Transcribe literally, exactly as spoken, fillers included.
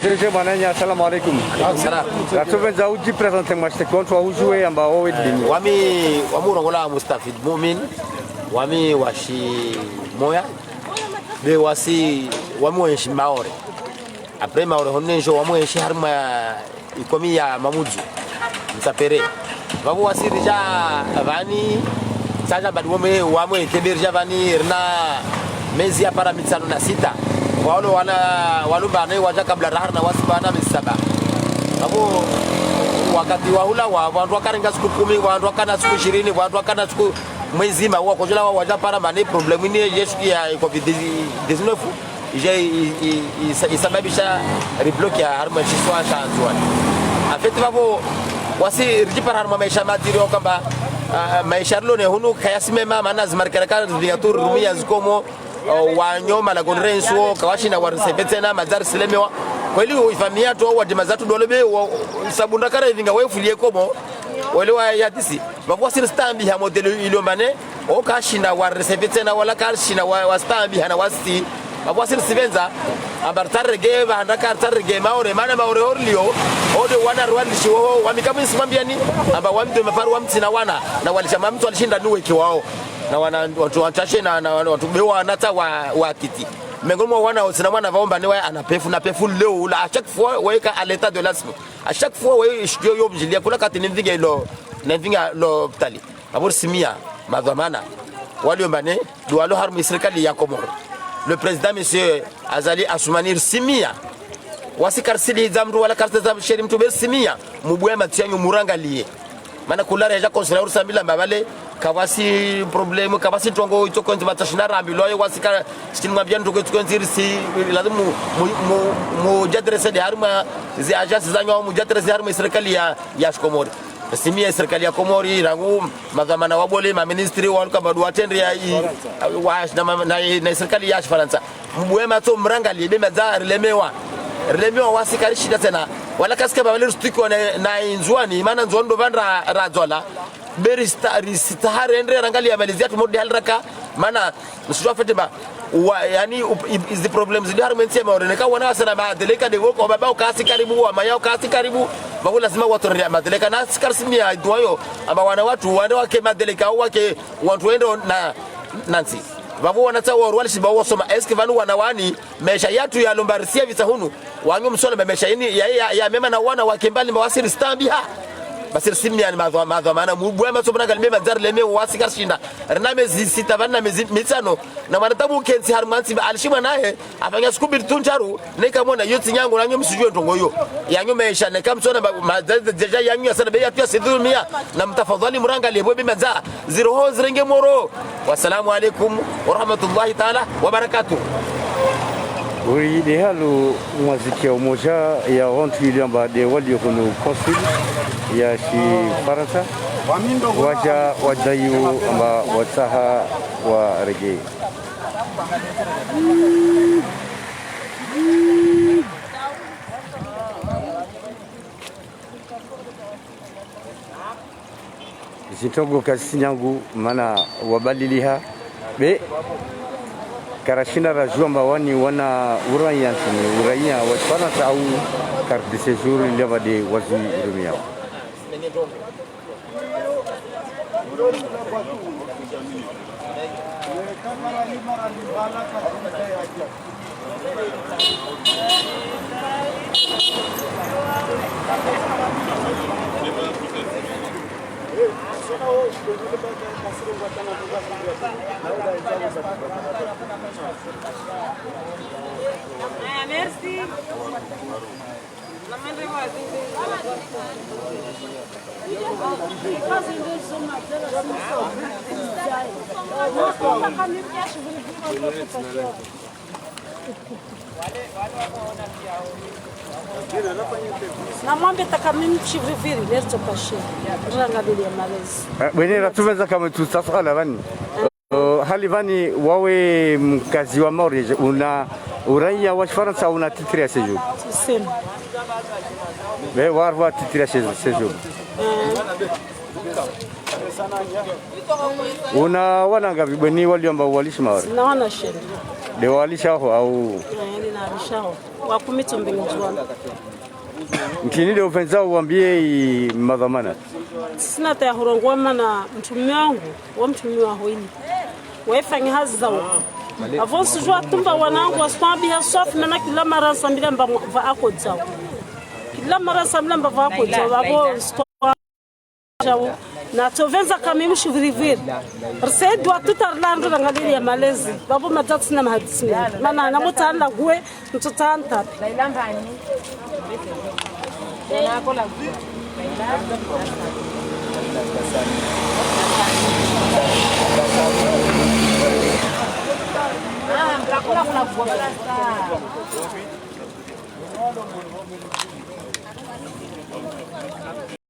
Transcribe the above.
Mwananya, assalamu alaikum. Salam. Ratupvendza udjiprésenter mwa shiteki wantru wahudjuwe amba wewe ndini. Wami, wami urongola Mustafid Mumin, wami wa Shimoya, be wasi, wami wenshi Maore. Après Maore hone ndjo wami wenshi harimwa ikomi ya Mamudzu, Mtsapere. Vavo wasi ridja vani, sadja mbadi wame, wame keberi dja vani, rina mezi yapara mitsanu na sita. Walo wana, walo mbane wadja kabla raha rina wasi mbana mezi saba. Vavo wakati wahula wa, wandru wakarenga siku kumi, wandru wakana siku ishirini, wandru wakana siku mwezi ma, wakodjola wa, wadja para mbane problème ini yeshu ya covid dix-neuf. Idja i, i, i, isa-, isababisha ribloke ya harimwa shisiwa sha Ndzuwani. En fait, vavo, wasi ridjipara harimwa maesha madziro kamba, ah, maesha rilo ne hunu kayasi mema, mana zimarikana ka zivinga tu rumia zikomo, oh, wanyo, malagoni rensuo, kawashina wa recevoir tsena, madza risilemewa. Kweli, ifamiya tu, wadima zatru dole be, wa, sabunda kara ivinga, wefulie komo, wale wa yatisi. Vavo wasi ristambiha modèle ilio mbane, o kashina wa recevoir tsena, wala kashina wa, wastambiha na wasi. Vavo wasi risipvendza, amba ritsarege, vahanda ka ritsarege, Maore, mana Maore orilio, ode wana rwalishi, oho, wami kamwe nisimwambiani, amba wami ndo maparo wami tsina wana, na walisha mamtsu walishinda nuweke wao. Na wana, wantru watsashe na, na, wantru bewa na tsa wa, wa titi. Mengoni mwa wana, tsina wana vavo mbane wa ana pefu, na pefu leo, la, à chaque fois, weka à l'état de l'asthme. À chaque fois, we, yo, yo, mdjilia, kula kati nimvinge lo, nimvinge lo, ptali. Vavo risimia, madhwamana. Walio mbane, ndo walo harimwa sirikali ya Komori. Le président, monsieur Azali Assoumani, risimia. Wasi karisili za mndru, wala karisili za sheri mndru, be risimia. Mubuwe matso yanyu murangalie. Mana kula redja konsela urisambila mbavale, kavasi problème, kavasi trongo itsokonzi batashinda rambi, loye wasi ka, shikini mwambia ntrongo itsokonzi risi, lazimu mu, mu, mu, mudjadrese de harimwa zi agence zanyu, mudjadrese harimwa sirikali ya, ya Shikomori. Risimia sirikali ya Komori, rangu madhwamana wa bole, maministri, waluka badu watrende ya i, wa, na, na, na, na sirikali ya Shifarantsa. Mubuwe matso murangalie, be madza rilemewa. Rilemewa wasi karishinda tsena. Wala kasika vavale rustukiwa na, na Ndzuwani, mana Ndzuwani ndo vani ra, radzola. Be rista, risita harendre rangalia malizi yatru modi hali raka, mana, msujua fete ba, wa, yani, up, i, izi problèmes zidi harimwa ntsi ya Maore, neka wana wasana madeleka de woko, wababa wakasi karibu, wamaya wakasi karibu, vavo lazima watrende madeleka, na sikarisimia duwayo, amba wana watru, wana wake madeleka, wake, wantru wendo na, na ntsi. Vavo wana tsa wa rwalishi ba wasoma, est-ce que vanu wana wani, maesha yatru yalomba risia vitsa hunu, wanyu msona ba maesha ini, ya, ya, ya mema na wana wake mbali mba wasi ristambiha. Basi risimia ni madhwa, madhwamana, mubuwe matso murangalie be madza rilemewa wasi karishinda. Rina mezi sita, vanu na mezi mitsano. Na mwana tabu kentsi harimwa ntsi ba alishimwa nahe, afanya siku mbili tu ntraru, neka mwana yotsi nyangu nanyu msujue ntrongo yo. Yanyu maesha, neka msona ba, madza, dza, dza, yanyu yasana be yatru yasidhulumia, na mtafadhali murangalie bwe be madza, ziroho zirenge moro. Wassalamu alaikum warahmatullahi taala wabarakatuh. Uri de halu mwaziki ya umoja ya wantru ili amba de walio hunu consul ya Shifarantsa. Wadja, wadja yu amba watsaha warege. Zintrongo kazisi nyangu, mana wabaliliha. Be, karashinda rajua mba wani wana uraiya ntsini, uraiya wa Shifarantsa au carte de séjour ili amba de wazi urumia. Merci. Namwambe taka mimi mshiviviri, lerto pashe. Ranga bili ya malezi. Eh, bwene ratupvendza kamwe tutsasala vani. Eh, hali vani wawe mkazi wa Maore, una uraiya wa Shifarantsa, una titre ya séjour? Sisema. Be, warwa titre ya sé-, séjour. Eh. Una wana ngavi bweni walio amba walishi Maore? Sina wana shenda. Nde walishaho au? Eh, nde nalishaho. Wa kumi tu mbili ndzwana. Ntrini nde upvendza uwambiye i madhwamana? Sina ta ya hurongowa mana mtrume wangu, wa mtrume waho ini. Wayifanya hazi zawo. Apvo ntsudjuwa tumba wanangu wasitwambiha swafi mana kila mara nsambilwa amba mwa-, pvwa akodzao. Kila mara nsambilwa amba pvwa akodzao. Apvo ntsitwa- Djau, na tsopvendza kami mshuviri viri. Risaidie watoto rilandro rangalili ya malezi. Pvapvo madjatsi na mahadisi mengi. Mana na mutanda guwe, mtoto antapi.